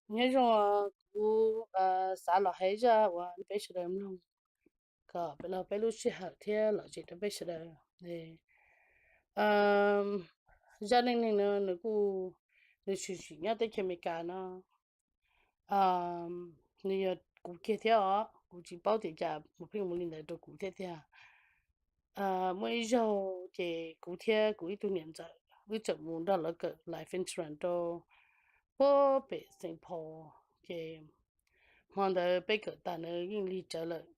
Nyob zoo, kuv xav los hais zaj uas peb sawv daws mloog kom peb los peb lub sij hawm thiab lom zem rau peb sawv daws. Zaj neej neeg no nws kuj, nws tshwm sim nyob teb chaws Amelikas no. Nws yog kuv kiag thiab os, kuv tsis paub tias cas mus pheej mus li ntawd rau kuv thiab tiag. Muaj ib zaug ces kuv thiab kuv ib tug niam ntxawm wb tseem mus nrog lawv kawm life insurance rau puag pem Saint Paul, ces hmo ntawd peb kawm tas ntawd yeej lig tsawv lawm.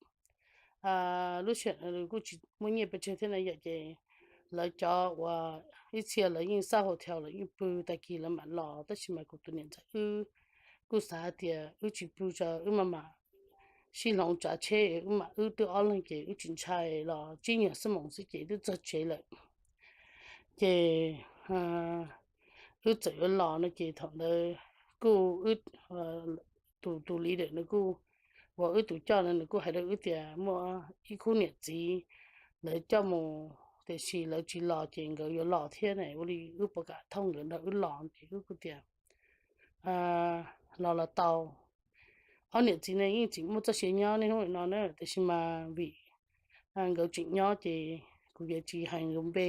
Lub sij hawm ntawd kuj tsis muaj nyiaj pes tsawg thiab na yom, ces lawv cov uas ib txhia lawv yeej xaj hotel, lawv yeej pw, tag kis lawv mam los, tab sis mas kuv tus niam ntxawm wb kuj xav hais tias wb tsis pw tso, wb mam mam sib hloov tsav tsheb, wb mam, wb twb ob leeg ces wb tsis ntshai, los tsib nyuag xuab moos xwb ces twb txog tsev lawm. Ces wb txawm yuav los no ces thaum ntawd kuj, tus, tus leader nws kuj, uas wb tus coj no nws kuj hais rau wb tias muaj ib khub niam txiv lawv coj mus, tiam sis lawv tsis los ces nkawd yuav los thiab na, ua li wb puas kam thauj nkawd nrog wb los? Ces wb kuj tias los los tau. Ob niam txiv ne yeej tseem muaj txoj sia nyob niaj hnub no na, tiam sis mas vim nkawd tseem nyob ces kuv yuav tsis hais nkawd npe.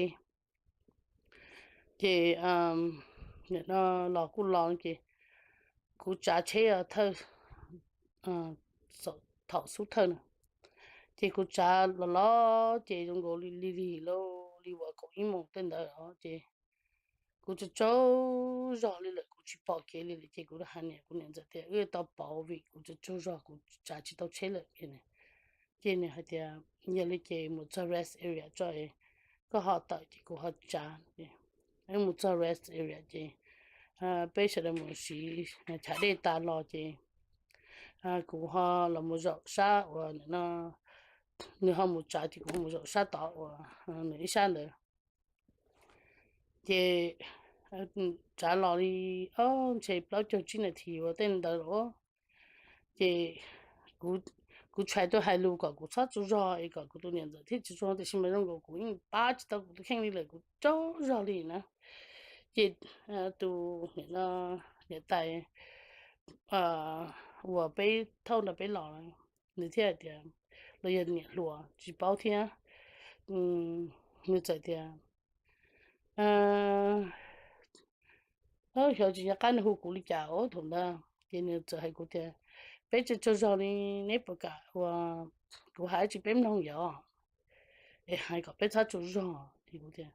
Ces nim no los kuj los ces kuv tsav tsheb thawj, thaum xub thawj na, ces kuv tsav los los ces zoo nkaus li li li uas kaum ib moos tej ntawd os, ces kuv tsaug tsaug zog li lawm, kuv tsis pom kev li lawm, ces kuv hais niam, kuv niam ntxawm tias wb tau pauv vim kuv tsaug tsaug zog kuv tsav tsis tau tsheb lawm. Ces nws hais tias yog li ces mus txog rest area tso, koj ho tawm ces kuv ho tsav. Wb mus txog rest area ces peb sawv daws mus siv chav dej tas los ces kuv ho los mus zaum sab uas no, nws ho mus tsav ces kuv ho mus zaum sab tod uas nws ib sab ntawd. Ces tsav los li ob ntshe plaub caug tsib nas this uas tej ntawd los, ces kuv tshais tuaj hais lus kom kuv txhob tsaug zog es kom kuv tus niam ntxawm thiaj tsis tsaug zog, tiam sis mas zoo nkaus kuv yeej pab tsis tau kuv tus kheej li lawm, kuv tsaug zog li na. Ces tus niam tais uas peb thauj nrog peb los, nws thiaj hais tias, los yog niam hluas tsis paub thiab, nws txawm tias, xyov tsis nco qab nws hu kuv li cas os thaum ntawd, ces nws txawm hais kuv tias, peb tsaug tsaug zog li, neb puas kam uas kuv hais dab tsi peb mloog yom, es hais kom peb txhob tsaug zog. Ces kuv tias,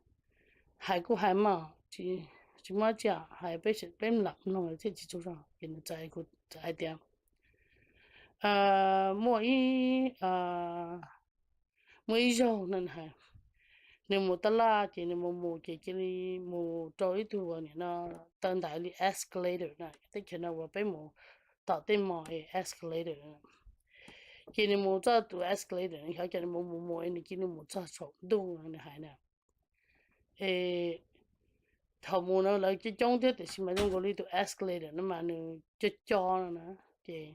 hais kuj hais mas, tsis muaj dab tsi, hais peb lam mloog thiaj tsis tsaug zog. Ces nws txawm hais tias, muaj ib, muaj ib zaug no, nws mus taj laj ces nws mus mus ces cia li mus rau ib tug uas nim no taw ntaiv li escalator na, teb chaws no uas peb mus tom tej mos es escalator. Ces nws mus txog tus escalator no, xyov cas nws mus mus mus es nws cia li mus txog saum ntuj no, nws hais na. Es thaum mus no lawv coob coob thiab, tiam sis mas zoo nkaus li tus escalator no mas nws co co no na, ces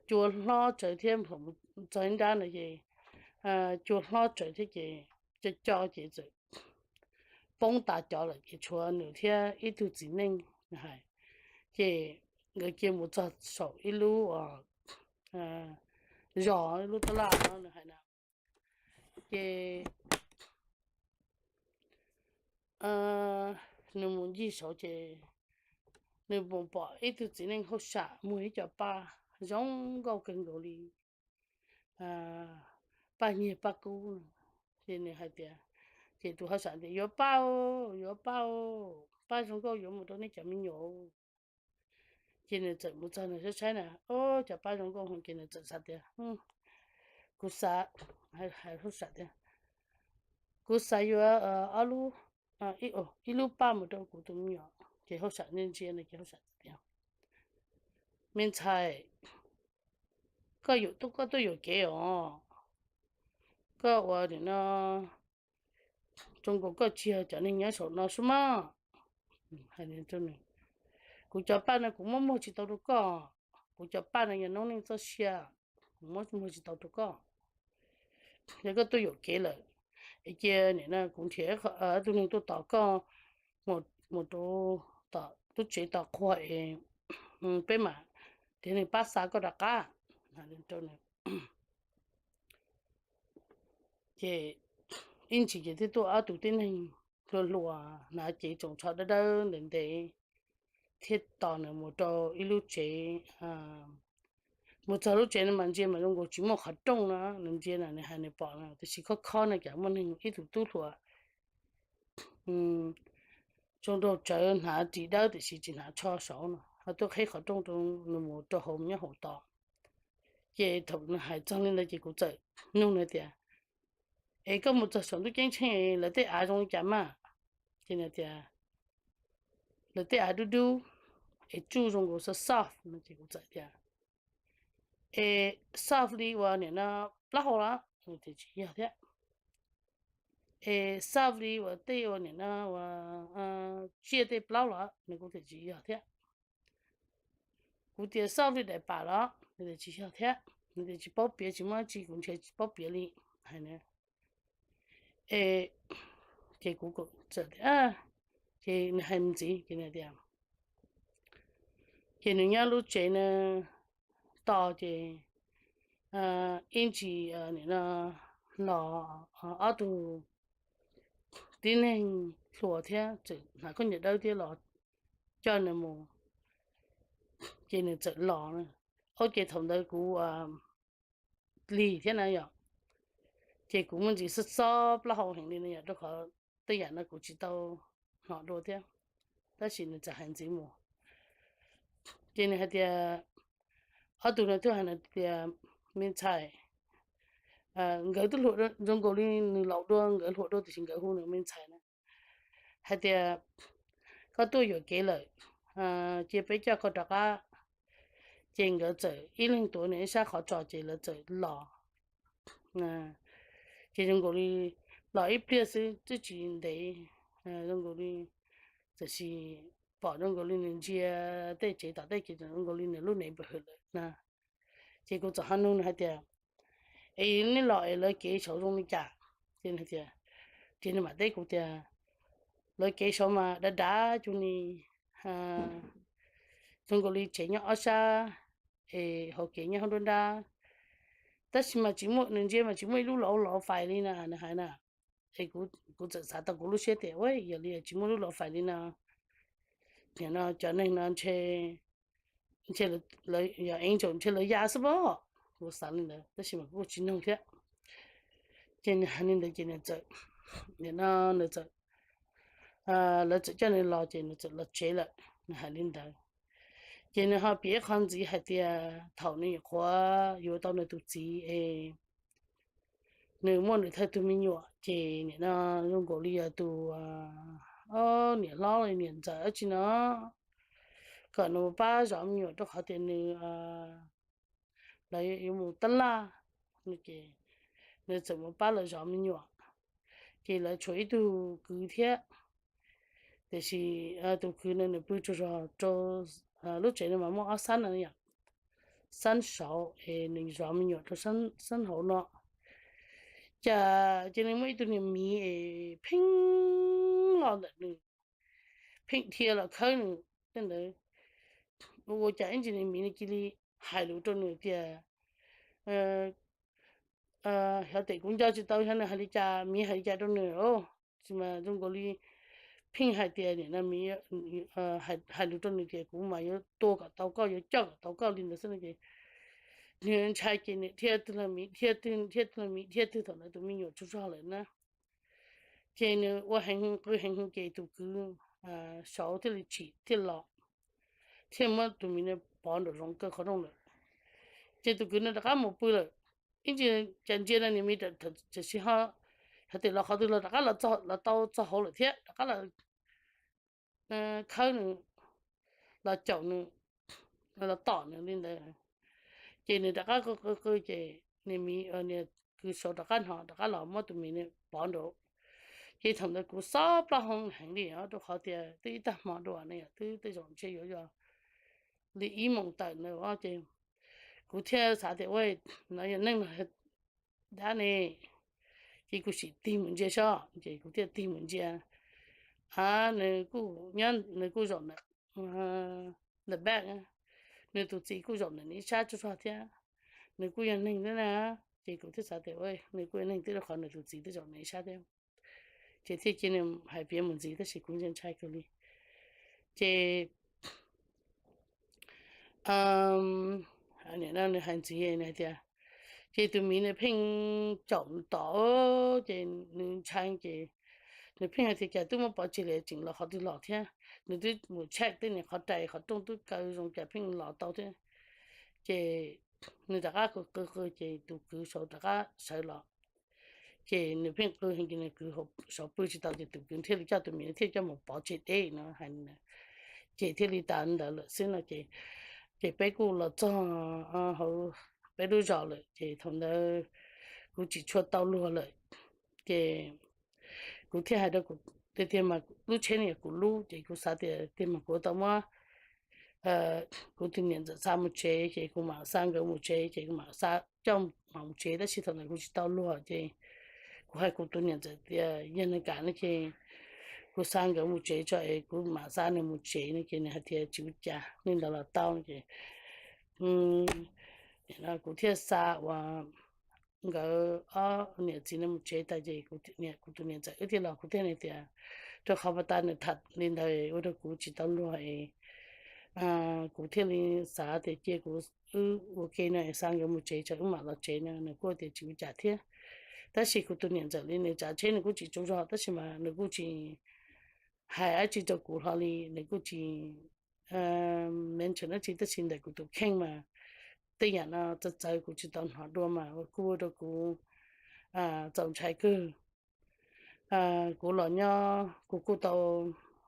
cua hlob tsawv thiab, thaum mus txog ib nrab no ces cua hlob tsawv thiab ces co co ces txawm poob tas cov lawm ces tshuav nws thiab ib tug txiv neej, nws hais. Ces nkawd cia mus txog saum ib lub zos, ib lub taj laj no, nws hais na. Ces nws mus ncig saud ces nws mus pom ib tug txiv neej hauj sam muag ib co paj zoo nkauj kawg nkaus li paj nyiag paj kub no. Ces nws hais tias, ces tus hauj sam tias, yuav paj, yuav paj, paj zoo nkauj yuav mus rau nej cov me nyuam. Ces nws txawm mus txog nws saib saib na, o, cov paj zoo nkauj heev ces nws txawm xav tias, kuv xav, hais hauj sam tias, kuv xav yuav ob lub, ib lub paj mus rau kuv tus me nyuam. Ces hauj sam ntsia ntsia no ces hauj sam tias, me ntxhais, koj yuam, koj tuaj yuam kev os, koj ua nim no zoo nkaus koj tsis yog cov neeg nyob saum no xwb mas. Kuv cov paj no kuv muab muag tsis tau rau koj, kuv cov paj no yog noob neej txoj sia, kuv muab muag tsis tau rau koj. Yog koj tuaj yuam kev lawm, es cia nim no kuv nrhiav tus neeg tuaj tos koj mus rau tom lub tsev tos qhua es peb mam, thiab nws pab xa koj rov qab. Ces ib ntsis ces twb tuaj ob tug tib neeg hluas hluas hnav cev tsoos tsho dawb dawb ntev ntev thiab tos nws mus rau ib lub tsev. Mus txog lub tsev no mas ntsia mas zoo nkaus tsis muaj qhov rooj no, nws ntsia na nws hais nws pom no tiam sis khob khob no cas muaj neeg ib tug tub hluas zoo nraug tsawv hnav ris dawb tiam sis tsis hnav tsho saud no ho tuaj qheb qhov rooj rau nws mus rau hauv nyob hauv tos. Ces thaum nws hais txog li ntawd ces kuv txawm nug nws tias, es koj mus txog saum ntuj ceeb tsheej lawv tej av zoo li cas mas? Ces nws tias, lawv tej av dub dub es tsuj zoo nkaus soft soft no ces kuv txawm tias, es soft li uas nim no plaub hau los? Nws tias tsis yog thiab. Es soft li uas tej uas nim no uas tsiaj tej plaub los? Nws kuj tias tsis yog thiab. Kuv tias soft li daim pam los? Nws tias tsis yog thiab. Nws tias tsis paub piav, tsis muaj dab tsi, kuv nrhiav tsis paub piav li. Hais na, es ces kuv txawm tias, ces nws hais ntxiv ces nws tias, ces nws nyob lub tsev na tos ces ib ntsis nim no los ob tug tib neeg hluas thiab txawm hnav khaub ncaws dawb thiab los coj nws mus, ces nws txawm los. Ua ces thaum ntawd kuv lig thiab na yom, ces kuv muaj ntsis xob xob plaub hau heev li no yom, rau qhov tej yam no kuv tsis tau hnov dua thiab, tab sis nws txawm hais ntxiv mus. Ces nws hais tias, ob tug no twb hais nws tias, me ntxhais, nkawd twb hluas, zoo nkaus li nws laus dua nkawd hluas dua tiam sis nkawd hu nws me ntxhais na, hais tias, koj tuaj yuam kev lawm, cia peb coj koj rov qab. Ces nkawd txawm ib leeg tuav nws ib sab qhov tso ces lawv txawm los. Ces zoo nkaus li los ib pliag xwb twb tsis ntev, zoo nkaus li, tiam sis pom zoo nkaus li nws ntsia tej tsev tom tej ces zoo nkaus li nws lub nev npawg hwm lawm na. Ces kuv txawm ho nug nws hais tias, es nej los es lawv kev saud zoo li cas? Ces nws tias, ces nws mam teb kuv tias, lawv kev saud mas dav dav cuag li, zoo nkaus li tsev nyob ob sab, es hauv kev nyob hauv nruab nrab, tab sis mas tsis muaj, nws ntsia mas tsis muaj ib lub lauv lauv fais li na, nws hais na. Es kuv txawm xav tau kuv lub siab tias, ua yog li tsis muaj lub lauv fais li no, nim no cov neeg no ntshe, ntshe lawv yog ev ntsaum ntshe lawv ya xwb pob. Kuv xav li ntawd tab sis mas kuv kuj tsis nug thiab. Ces nws hais li ntawd ces nws txawm, nim no nws txawm, lawv txawm coj nws los ces nws txawm los tsev lawm, nws hais li ntawd. Ces nws ho piav ib qho ntxiv hais tias thaum nws nyuam qhuav yuav tau nws tus txiv es nws muaj nws thawj tug me nyuam ces nim no zoo nkaus li yog tus niam hlob los niam ntxawm dab tsi no kom nws mus pab zov me nyuam rau qhov tias nws, lawv yuav mus tab laj, nws txawm mus pab lawv zov me nyuam. Ces lawv tshuav ib tug kwv thiab, tiam sis tus kwv no nws pw tsaug zog rau, lub tsev no mas muaj ob xab no yom, xab saud es nws zov me nyuam rau xab hauv no. Cas ces nws muaj ib tug niag miv es pheej los ntawm nws, pheej dhia los khawb nws tej ntawd. Ua cas ib ntsis niag miv nws cia li hais lus rau nws tias, xyov tes kuv nco tsis tau xyov nws hais li cas, miv hais li cas rau nws, tab sis mas zoo nkaus li pheej hais tias nim no miv hais lus rau nws tias kuv mas yuav tua kom tau koj, yuav coj kom tau koj li ntawd xwb no ces nws ntshai ces nws dhia twg los miv, dhia twg, dhia twg los miv, dhia twg thaum ntawd tus me nyuam tsaug zog lawm na. Ces nws ua heev qw heev ces tus kwv saud thiaj li tsim thiaj los, thiaj muab tus miv no pov nraum zoov kaw qhov rooj lawm. Ces tus kwv no rov qab mus pw lawm. Ib ntsis cas ntsia no niag miv tam sim ho, yog tias los qhov twg los rov qab los tau txog hauv lawm thiab rov qab los khawb nws, los caum nws, los tom nws li ntawd. Ces nws rov qab qw qw qw ces niag miv, niag kwv saud rov qab hnov rov qab los muab tus miv no pov nraud. Ces thaum ntawd kuv xob plaub hau heev li os, rau qhov tias twb ib tag hmo dua ne, twb tej zaum ntshe yuav yog li ib moos tawm ntawd ces kuv thiaj xav tias ua, no yog neeg los dab ne, ces kuv sim tig mus ntsia saib, ces kuv thiaj tig mus ntsia. A, nws kuj nyob, nws kuj zaum ntawm the back, nws tus txiv kuj zaum ntawm nws ib sab tsuag tsuag thiab. Nws kuj yog neeg thiab na. Ces kuv thiaj xav tias nws kuj yog neeg thiab rau qhov nws tus txiv twb zaum nws ib sab thiab. Ces thiaj cia nws hais piav mus ntxiv tab sis kuv ntshai ntshai kawg li. Ces nws hais ntxiv hais tias, ces tus miv nws pheej caum tom, ces nws ntshai ces nws pheej hais tias cas twb muab pov tseg li tseem los qhov twg los thiab. Nws twb mus check tej niag qhov rais qhov rooj twb kaw zoo cas pheej los tau thiab. Ces nws rov qab qw qw qw ces tus kwv saud rov qab sawv los. Ces nws pheej qw heev ces nws kwv saud pw tsis tau ces tus kwv thiaj li coj tus miv thiaj coj mus pov tseg deb no hais. Ces thiaj li tas ntawd lawm xwb no ces, ces peb kuj los txog hauv peb lub zos lawm ces thaum ntawd kuv tsis tshua tau luag lawm. Ces kuv thiaj hais rau kuv tiag tiag mas lub tsheb no yog kuv lub ces kuv xav tias tiag mas kuv tau muab kuv tus niam ntxawm xa mus tsev ces kuv mam xa nkawd mus tsev ces kuv mam xa coj mam mus tsev tab sis thaum ntawd kuv tsis tau luag ces kuv hais kuv tus niam ntxawm tias yog nws kam no ces kuv xa nkawd mus tsev tso es kuv mam xa nws mus tsev no ces nws hais tias tsis ua cas li ntawd los tau no ces kuv thiaj xa uas nkawd ob niam txiv no mus tsev tas ces kuv tus niam ntxawm wb thiaj los kuv thiaj hais tias rau qhov pas tas nws tham li ntawd ua rau kuv tsis tau luag es kuv thiaj li xav tias cia kuv wb ua ke no xa nkawd mus tsev tso wb mam los tsev no nws kuj tias tsis ua cas thiab. Tab sis kuv tus niam ntxawm li nws tsav tsheb nws kuj tsis tsaug zog tab sis mas nws kuj tsis hais dab tsi rau kuv hlo li nws kuj tsis mention dab tsi tab sis ntawm kuv tus kheej mas tej yam no txawv txawv kuv tsis tau hnov dua mas kuj ua rau kuv txaus ntshai kawg. Kuv los nyob kuv kuj tau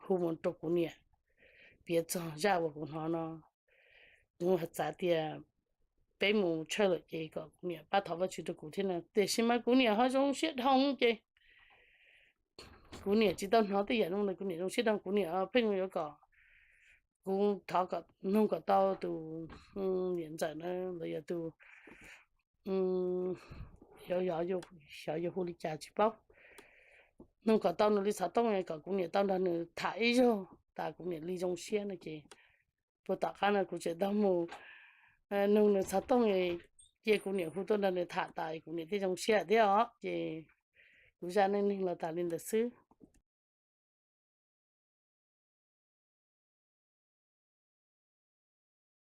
hu mus rau kuv niam piav txog zaj uas kuv hnov no. Kuv txav tias peb mus tshawj lawm ces kom kuv niam pab thov Vajtswv rau kuv thiab no tiam sis mas kuv niam ho zoo siab dhau ces kuv niam tsis tau hnov tej yam no ntawd kuv niam zoo siab dhau kuv niam pheej yuav kom kuv thov kom noog kom tau tus niam ntxawm na los yog tus xyov yog hu li cas tsis paub, noog kom tau nws li xov tooj kom kuv niam tau nrog nws tham ib zaug tas kuv niam li zoo siab no ces puag tom qab no kuv tseem tau mus noog nws xov tooj cia kuv niam hu tuaj nrog nws tham tas kuv niam thiaj zoo siab thiab os. Ces kuv zaj neej neeg los tas li ntawd xwb.